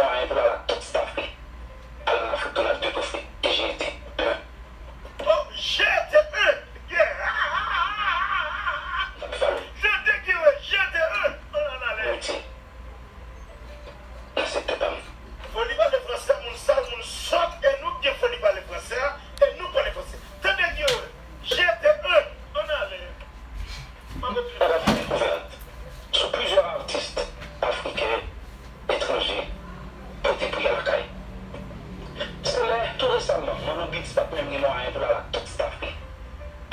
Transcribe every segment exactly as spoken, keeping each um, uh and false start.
Mwayen pou l al ak tout staff li. Al ann Afrik tou, n al de kofe. E G T un. Oh, G T un! Yeah! N ap valo. G T un! Ann ale. Moutye. Nan sektè pa m. Foli pale fransè, moun sal, moun sòt, e nou k gen foli pale fransè a, e nou k pale fransè. Tande Guillaume, G T un, ann ale. M ap retounen. Bagay fini ouvè sou plizyè atis afriken, etranje, pote pou y al lakay. Se lè, tou resaman, Manno Beats pa t menm gen mwayen pou l al ak tout staff li.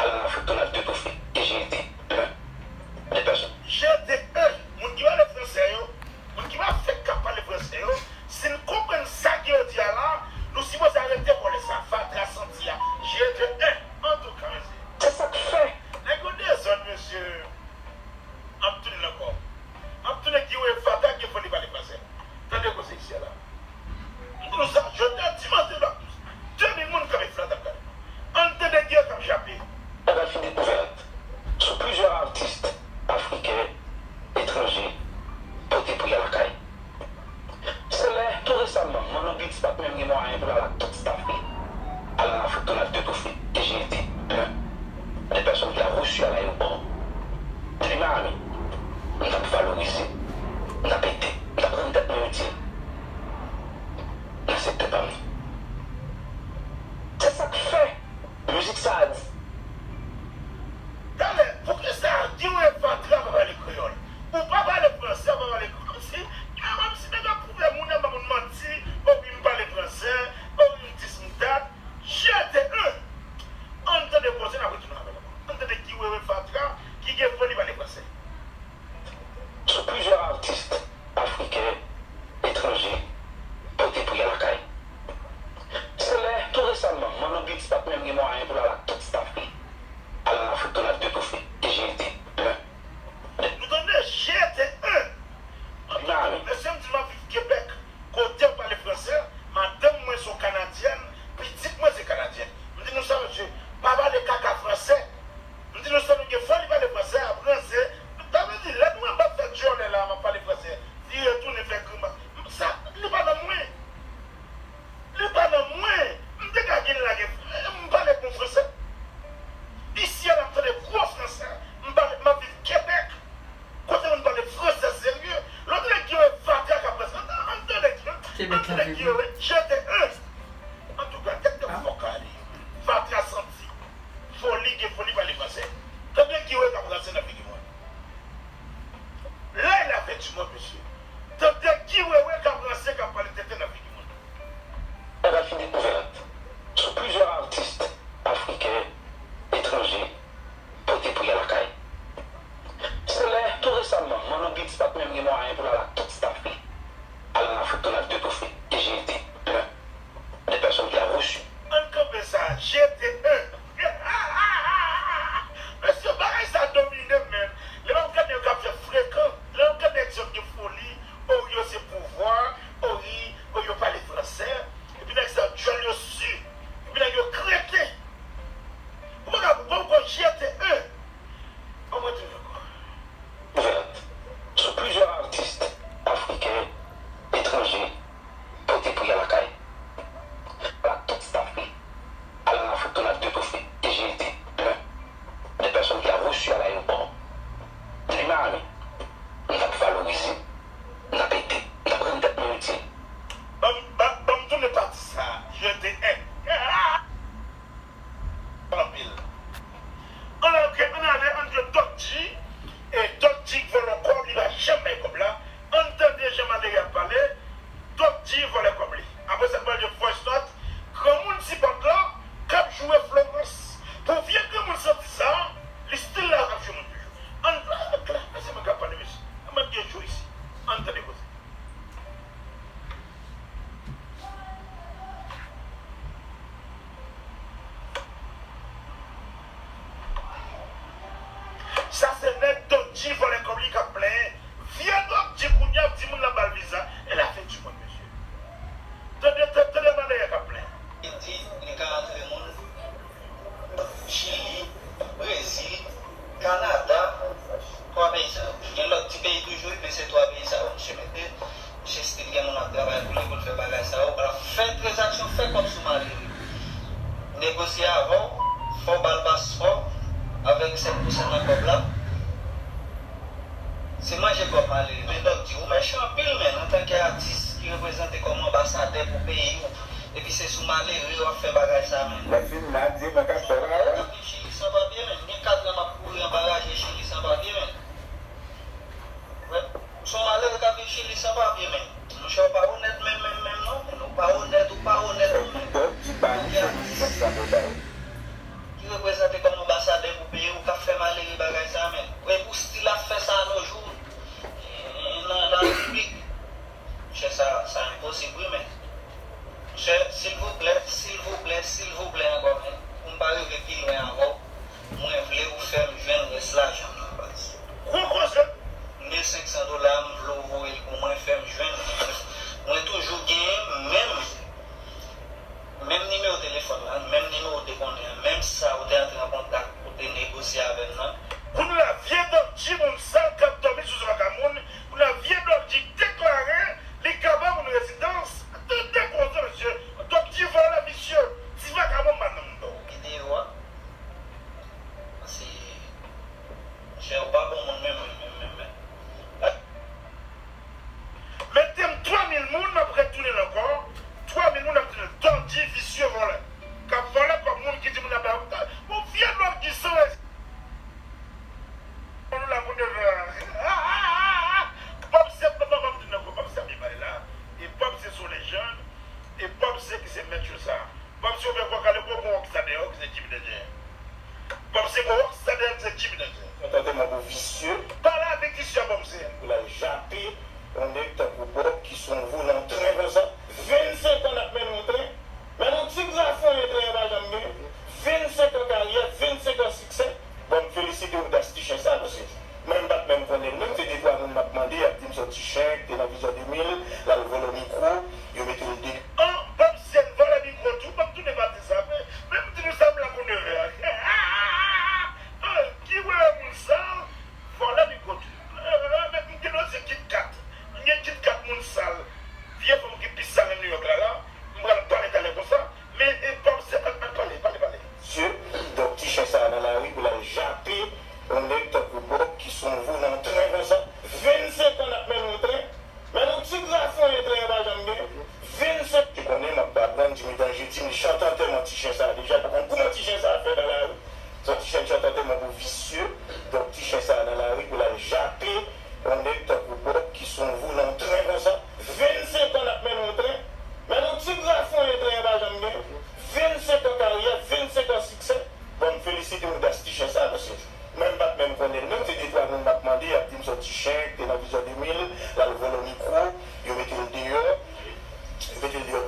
Al ann Afrik tou, n al de kofe, e G T un. De pèsòn. G T un, moun ki pale fransè yo, moun ki pa fèk ka pale fransè yo, si n konprann sa ke yo di a la, nou sipoze arete vòlè sa, fatra santi a, G T un, antouka, mesye. Se sa k fè. Nèg yo dezòd, mesye. M ap tounen ankò. M ap tounen di w e fatra gen foli pale fransè. Tande koze isi a la. M di nou sa, jodi a, dimanch de Blackout, de mil moun kanpe flat ap gade. Ann tande Guy k ap jape. Bagay fini ouvè sou plizyè atis afriken, etranje, pote pou y al lakay. Se lè, tou resaman, Manno Beats pa t menm gen mwayen pou l al ak tout staff li. Al ann Afrik tou, n al de kofe, e G T un. De pèsòn ki la reçu à l'aéroport. Depi Miami, m t ap valorize, m t ap ede, m t ap rann tèt mwen itil. Nan sektè pa m. Se sa k fè mizik sa a di. Talè, poukisa Guy e fatra pa pale kreyòl? Ou pa pale fransè, ou pa pale kreyòl. Kòmsi, kòmsi nèg ap pwouve moun nan ba moun manti, o wi m pale fransè, o wi m dis m dat. G T un. Ann tande koze n ap retounen avè l ankò. Ann tande Guy Wewe fatra ki gen foli pale fransè. Sou plizyè atis afriken, etranje, pote pou y al lakay. Se lè, tou resaman, Manno Beats pa t menm gen mwayen pou l al ak tout staff li. Al ann Afrik tou, n al de kofe, e G T un. Nou tande G T un. Miami. Mesye, m di m ap viv Kebèk, kote yo pale fransè, madanm mwen se yon Kanadyèn, pitit mwen se Kanadyèn. M di nou sa, mesye, pa pale kaka fransè. M di nou sa, nou gen foli pale fransè, ap ranse. Sa vle di, lè nou wè m ap fè djòlè la, m ap pale fransè, vire tounen fè grimas. Sa, li pa nan mwen. Li pa nan mwen. M te ka gen lage, m pale bon fransè. Isi a la, m tande gwo fransè. M pale, m ap viv Kebèk. Kote moun pale fransè serye. Lè w tande Guy Wewe fatra k ap ranse. Ann tande Guy Wewe, G T un. Antouka, tèt de fòkali. Fatra santi. Foli, gen foli pale fransè. Tande Guy Wewe k ap ranse nan figi mwen. Lè la fen di mond, mesye. Tande Guy Wewe k ap ranse, k ap pale tenten nan figi mond. Bagay fini ouvè sou plizyè atis afriken, etranje, pote pou y al lakay. Se lè, tou resaman, Manno Beats pa t menm gen mwayen pou l al ak tout staff li. Al ann Afrik tou, n al de kofe, e G T un. De pèsòn ki la reçu. Ann kanpe sa, G T un. Mesye, bagay sa domine m, men. Lè m ap gade yo k ap fè frekan, lè m ap gade nèg sa yo gen foli, o yo se pouvwa, o wi, o yo pale fransè, epi nèg sa yo djòl yo si, epi nèg yo krete. Ou pa ka, ou pa ka G T un. An mwen tounen ankò. Ouvèt sou plizyè atis afriken, etranje, pote pou y al lakay. Al ak tout staff li. Al ann Afrik tou, n al de kofe, e G T un. De pèsòn ki la reçu à l'aéroport. Depi Miami, n ap valorize, n ap ede, n ap rann tèt nou itil. Ban m, ban, ban m tounen pati sa, G T un. Anpil. Ann ale, ann ale, ann jwe Doc G. E Doc G k vòlò kòb, li pa janm bay kòb la. Ann tande jan malere ap pale. Doc G vòlè kòb li. Apre sa, n pral jwe voice note. Granmoun sipòt la, k ap jwe Florence. Pou vye granmoun santi sa, li still la ap jwe moun toujou. Ann, ann, ann, se mwen k ap pale, mesye. Ann, mwen gen jou isi. Ann tande koze. Sa se nèg Doc G vòlè kòb li k ap plenyen. Vye Doc G kounye a ap di moun la ba l viza e la fen di mond, mesye. Tande, tande, tande malere k ap plenyen. Li di li ka antre moun Chili, Brezil, Kanada, twa peyi sa yo. Gen lòt ti peyi toujou wi, men se twa peyi sa yo misye mete. Misye still gen moun ap travay pou li, Negosye avè w, fò w ba l paspò avèk sèt pousan nan kòb la. Se manje kòb malere. Men Dòk G, ou mechan anpil, men, antanke atis ki reprezante kòm anbasadè pou peyi w, epi se sou malere w ap fè bagay sa, men. Mwen fin la di mwen ka fè la, wi. Chili san papye, men. Gen kat an m ap kouri anba raje Chili san papye, men. Ou se yon malere k ap viv Chili san papye, men. Monchè, ou pa onèt menm, menm, menm, non, men. Ou pa onèt, ou pa onèt, non, men. Dòk G pa yon sèt sa pou bay. Ki reprezante kòm anbasadè pou peyi w, k ap fè malere bagay sa, men. E pou stil ap fè sa a nos jours, e, nan larepiblik. Monchè, sa, sa enposib, wi, men. Monchè, silvouplè, silvouplè, silvouplè ankò, men. Pou m pa rive pi lwen avè w, mwen vle ou fè m jwenn rès lajan m nan, baz. Gwo koze! M gen senk san dola, m vle w voye l pou mwen, fè m jwenn. Mwen toujou genyen menm, menm nimewo telefòn lan, menm nimewo w te konnen an, menm sa ou te antre an kontak pou te negosye avè m nan. Kounye a, vye Dòk G moun sal k ap dòmi sou sofa kay moun, kounye a, vye Dòk G deklare li ka ba moun rezidans. Tande koze, mesye. Dòk G vòlè, visye. Ti vakabon, m pa nan moun pa w. Videyo a. Se Monchè, ou pa bon moun menm, menm, menm, menm, menm. Mete m twa mil moun, m ap retounen l ankò. Twa mil moun ap tounen. Dòk G visye vòlè. K ap vòlè kòb moun ki di moun ap bay. Bon, vye Dòk G san rèz. Nou la pou nevè. Bob se, m ap di n ankò, Bob se ap bay la. E Bob se son lejann. E Bob se ki se mèt cho sa. Bob se ouvè kwa kale gwo bon wòk sa dèyè, ki se Jimmy Danger. Bob se gwo wòk sa dèyè, ki se Jimmy Danger. Chante anteman pou visye. Pale avèk visye a, Bob se. Pou l al jape yon nèg tankou Bob ki se yon volan tren konsa. Vennsenk an n ap mennen yon tren. Men yon ti grafonyen tren an pa janm gen. Vennsenk an karyè, vennsenk an siksè. Bon, m felisite odas ti chen sa, paske mwen m pa t menm konnen l menm, se de twa moun m ap mande, y ap di m se yon ti chen ki te nan Vizyon de mil, l al vòlè mikwo, yo mete l de. An, Bob se vòlè mikwo tou, ban m tounen pati sa, men, men m di nou sa m la pou nevè a. An, ki wè moun sa, vòlè mikwo tou. Men m gen dosye Kit Kat, m gen Kit Kat moun sal, vye fanm ki pi sal nan New York la, la, m pral pale talè konsa, men, e, Bob se, al, al pale, pale, pale. Mesye, donk ti chen sa a nan lari pou l al jape yon nèg tankou Bob ki se yon volan tren konsa. Vennsenk an n ap mennen yon tren. Men yon ti grafonyen tren an pa janm gen. Vennsenk. Ou konnen m ap aprann Jimmy Danger di m li chante antèman ti chen sa a deja. Ou konn kouman ti chen sa a fè nan lari? Se yon ti chen k chante antèman pou visye. Donk ti chen sa a nan lari pou l al jape yon nèg tankou Bob ki se yon volan tren konsa. Vennsenk an n ap mennen yon tren. Men yon ti grafonyen tren an pa janm gen. Vennsenk an karyè, vennsenk an siksè. Bon, m felisite odas ti chen sa, paske mwen m pa t menm konnen l menm, se de twa moun m ap mande, y ap di m se yon ti chen ki te nan Vizyon de mil, l al vòlè yon mikwo, yo mete l deyò, yo mete l deyò.